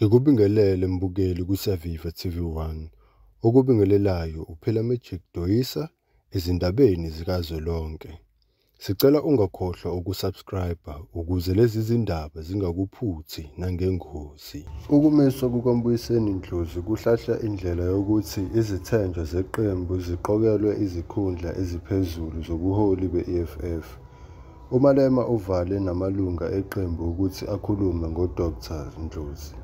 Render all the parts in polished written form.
Ngikubingelele mbukeli kuSiyaviva TV1. Okubingelelayo uPhila Magic Doyisa ezindabeni zikazwelonke. Sicela ungakhohlwa ukusubscribe ukuze lezi zindaba zingakuphuthi nangengozi. Ukumiswa kukaMbuyiseni Ndlozi kuhlahla indlela yokuthi izithenjwa zeqembu ziqokelwe izikhundla eziphezulu zobuholi be-EFF. UMalema uvale namalungu eqembu ukuthi akhulume ngoDr Ndlozi.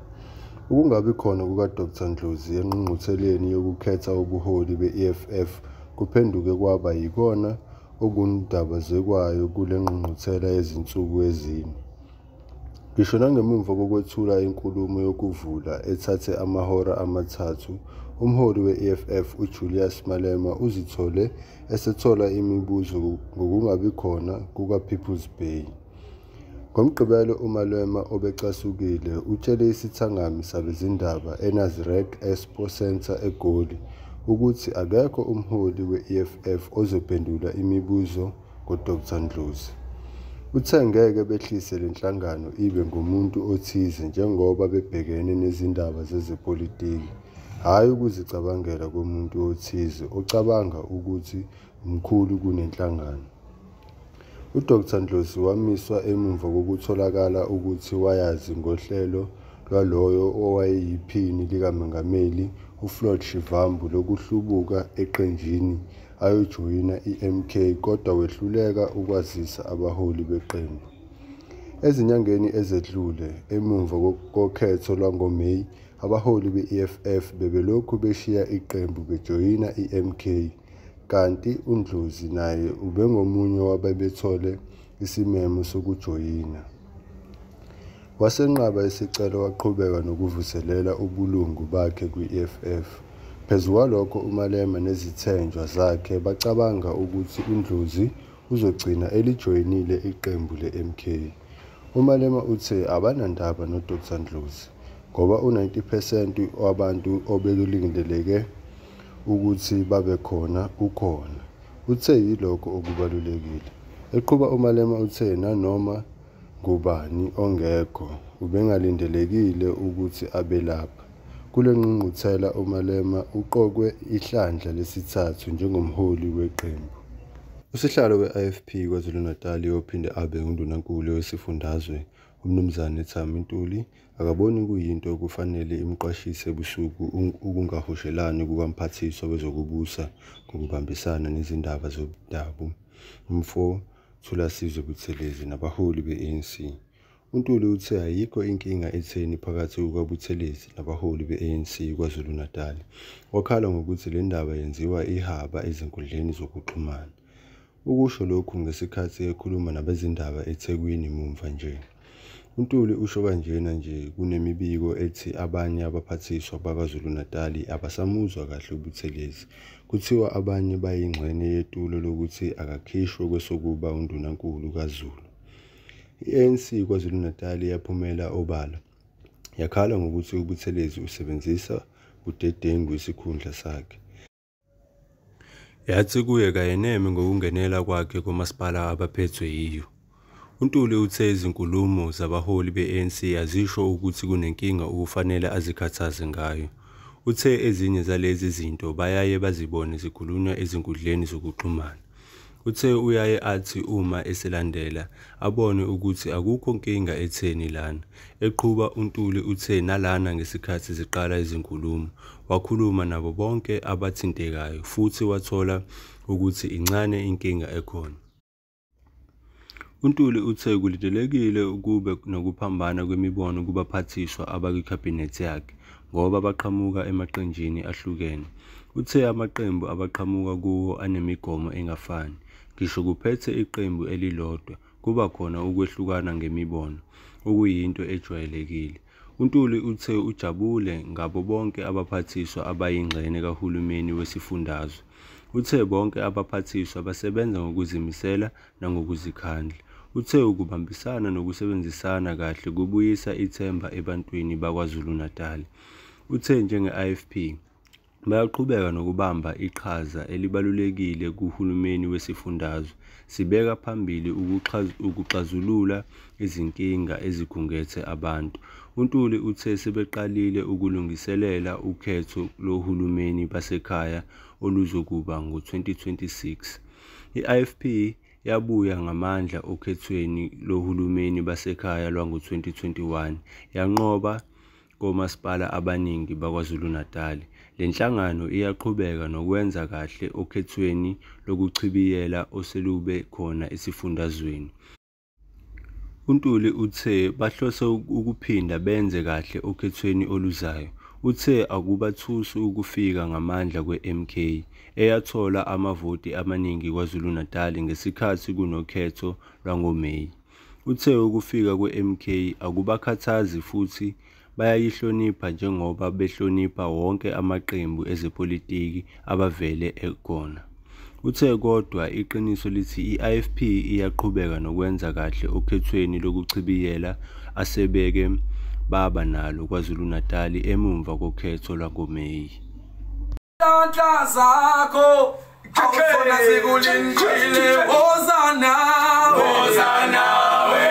Ukungabi khona kukaDr Ndlozi engqungqutheleni yokukhetha ubuholi be-EFF kuphenduke kwaba yikona okungundabazekwayo kule ngqungquthela yezinsuku ezine. Ngisho nangemuva kokwethula inkulumo yokuvula ethathe amahora amathathu, umholi we-EFF uJulius Malema uzithole esethola imibuzo ngokungabikhona kukaPeople's Bay. NgoMgqibelo uMalema obecasukile utshele isithangami sabezindaba eNasrec Expo Centre eGoli ukuthi akekho umholi we-EFF ozophendula imibuzo ngoDr Ndlozi. Uthe ngeke behlise le nhlangano ibe ngumuntu othize njengoba bebhekene nezindaba zezepolitiki, hhayi ukuzicabangela komuntu othize ocabanga ukuthi mkhulu kunenhlangano. UDr Ndlozi wamiswa emuva kokutholakala ukuthi wayazi ngohlelo lwalowo owayeyiphini likaMengameli uFloyd Shivambu lokuhlubuka eqenjini ayojoyina iMK kodwa wehluleka ukwazisa abaholi beqembu. Ezinyangeni ezedlule, emuva kokhetho lwangoMeyi, abaholi be-EFF bebelokhu beshiya iqembu bejoyina iMK kanti uNdlozi naye ubengomunye wabebethole isimemo sokujoyina. Wasenqaba isicelo waqhubeka nokuvuselela ubulungu bakhe kwi-EFF. Phezu kwalokho uMalema nezithenjwa zakhe bacabanga ukuthi uNdlozi uzogcina elijoyinile iqembu leMK. UMalema uthe abanandaba noDr Ndlozi ngoba u-90 percent wabantu obekulindeleke ukuthi babekhona ukhona. Uthe yilokho okubalulekile. Eqhuba uMalema uthe nanoma ngubani ongekho ubengalindelekile ukuthi abe lapha. Kule ngqungquthela uMalema uqokwe ihlandla lesithathu njengomholi weqembu. Usihlalo we-IFP KwaZulu-Natali ophinde abe uNdunankulu wesifundazwe, uMnumzane Thami Ntuli, akaboni kuyinto okufanele imqwashise ebusuku ukungahoshelani kukaMphathiswa wezokuBusa ngokuBambisana neziNdaba zoMdabu, uMfo Thulasizwe Buthelezi nabaholi be-ANC. UNtuli uthe ayikho inkinga etheni phakathi kukaButhelezi nabaholi be-ANC KwaZulu-Natali, wakhala ngokuthi le ndaba yenziwa ihaba ezinkundleni zokuxhumana. Ukusho lokhu ngesikhathi ekhuluma nabezindaba eThekwini muva nje. UNtuli usho kanjena nje kunemibiko ethi abanye abaphathiswa baKwaZulu-Natali abasamuzwa kahle uButhelezi. Kuthiwa abanye bayingxenye yetulo lokuthi akakhishwe kwesokuba uNdunankulu kaZulu. I-ANC KwaZulu-Natali yaphumela obala, yakhala ngokuthi uButhelezi usebenzisa budedengu isikhundla sakhe. Yathi kuye kayeneme ngokungenela kwakhe komasipala abaphethwe yiyo. UNtuli uthe izinkulumo zabaholi be-ANC azisho ukuthi kunenkinga okufanele azikhathaze ngayo. Uthe ezinye zalezi zinto bayaye bazibone zikhulunywa ezinkundleni zokuxhumana. Uthe uyaye athi uma eselandela abone ukuthi akukho nkinga etheni lana. Eqhuba uNtuli uthe nalana ngesikhathi ziqala izinkulumo, wakhuluma nabo bonke abathintekayo futhi wathola ukuthi incane inkinga ekhona. UNtuli uthe kulindelekile kube nokuphambana kwemibono kubaphathiswa abakwikhabhinethi yakhe ngoba baqhamuka emaqenjini ahlukene. Uthe amaqembu abaqhamuka kuwo anemigomo engafani. Ngisho kuphethe iqembu elilodwa kuba khona ukwehlukana ngemibono, okuyinto ejwayelekile. UNtuli uthe ujabule ngabo bonke abaphathiswa abayingxenye kahulumeni wesifundazwe. Uthe bonke abaphathiswa basebenza ngokuzimisela nangokuzikhandla. Uthe ukubambisana nokusebenzisana kahle kubuyisa ithemba ebantwini baKwaZulu-Natali. Uthe njenge-IFP Bayaqhubeka nokubamba iqhaza elibalulekile kuhulumeni wesifundazwe. Sibeka phambili ukuxazulula izinkinga ezikhungethe abantu. UNtuli uthe sebeqalile ukulungiselela ukhetho lohulumeni basekhaya oluzokuba ngo-2026. I-IFP yabuya ngamandla okhethweni lohulumeni basekhaya lwango-2021, yanqoba komasipala abaningi baKwaZulu-Natali. Le nhlangano iyaqhubeka nokwenza kahle okhethweni lokuchibiyela oselube khona esifundazweni. UNtuli uthe bahlose ukuphinda benze kahle okhethweni oluzayo. Uthe akubathusi ukufika ngamandla kwe-MK, eyathola amavoti amaningi KwaZulu-Natali ngesikhathi kunokhetho lwangoMeyi. Uthe ukufika kwe-MK akubakhathazi futhi bayayihlonipha njengoba behlonipha wonke amaqembu ezepolitiki abevele ekhona. Uthe kodwa iqiniso lithi i-IFP iyaqhubeka nokwenza kahle okhethweni lokuchibiyela asebeke baba nalo KwaZulu-Natali emuva kokhetho lwangoMeyi. Inhlanhla zakho awuthona zikulindile, woza nawe, woza nawe,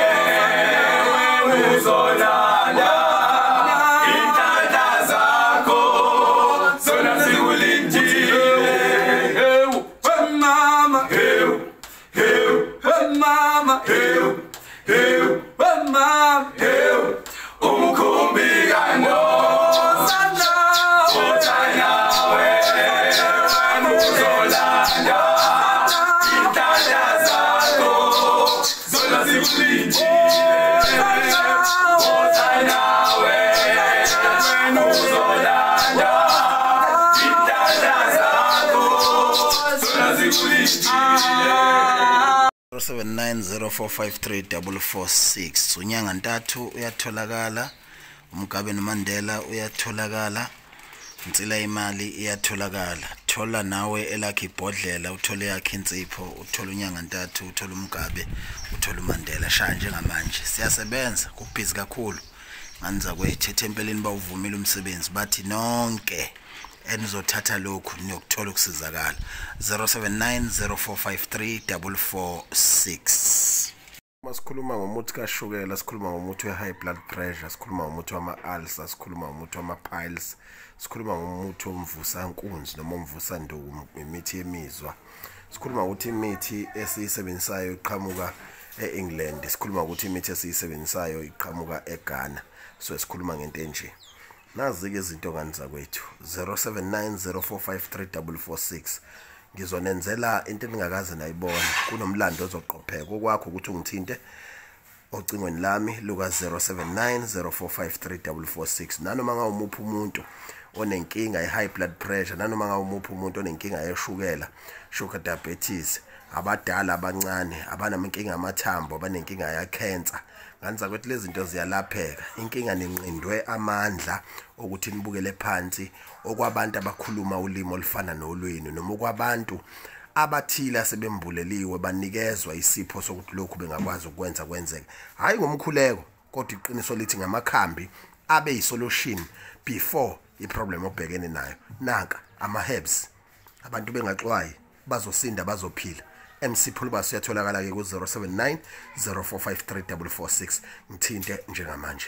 uzolanda inhlanhla zakho zona zikulindile. Hey mama, hey hey mama, hey hey mama, hey umkhumbi kaNoah, woza nawe, uzolanda inhlanhla zakho zona zikulindile. Woza nawe, uzolanda inhlanhla zakho zona zikulindile. 0790453446 unyanga ntathu uyatholakala, uMugabe noMandela uyatholakala, Insila imali iyatholakala. Thola nawe elakhe ibhodlela, uthole yakhe insipho, uthole unyanga ntathu, uthole uMugabe, uthole uMandela. Shaya njengamanje siyasebenza, kubhizi kakhulu nganiza kwethu ethempelini. Bawuvumile umsebenzi, bathi nonke enizothatha lokhu niyokuthola ukusizakala. 0790453446. Masikhuluma ngomuthi kashukela, sikhuluma ngomuthi we-high blood pressure, sikhuluma ngomuthi wama-ulcer, sikhuluma ngomuthi wama-piles, sikhuluma ngomuthi womvusankunzi noma omvusanduku, imithi yemizwa. Sikhuluma ukuthi imithi esiyisebenzisayo iqhamuka e-England, sikhuluma ukuthi imithi esiyisebenzisayo iqhamuka eGhana. So sikhuluma ngento enje. Nazi-ke izinto ngani zakwethu. 0790453446. Ngizonenzela into eningakaze nayibona. Kunomlando ozoqopheka. Okwakho ukuthi ungithinte ocingweni lami luka 0790453446. Nanoma ngawumuphi umuntu onenkinga ye-high blood pressure, nanoma ngawumuphi umuntu onenkinga yeshukela, sugar diabetes, abadala, abancane, abanamankinga amathambo, abanenkinga ya-cancer, ngani zakwethu lezi zinto ziyalapheka. Inkinga ninqindwe amandla okuthi nibukele phansi okwabantu abakhuluma ulimi olufana nolwenu, noma okwabantu abathile asebembuleliwe banikezwa isipho sokuthi lokhu bengakwazi ukwenza kwenzeke, hhayi ngomkhuleko, kodwa iqiniso lithi ngamakhambi abe yi-solution before i-problem obhekene nayo. Nanka ama-herbs, abantu bengaxwayi, bazosinda, bazophila. MC Phulubaso uyatholakala-ke ku-079 0453 446. Ngithinte njengamanje.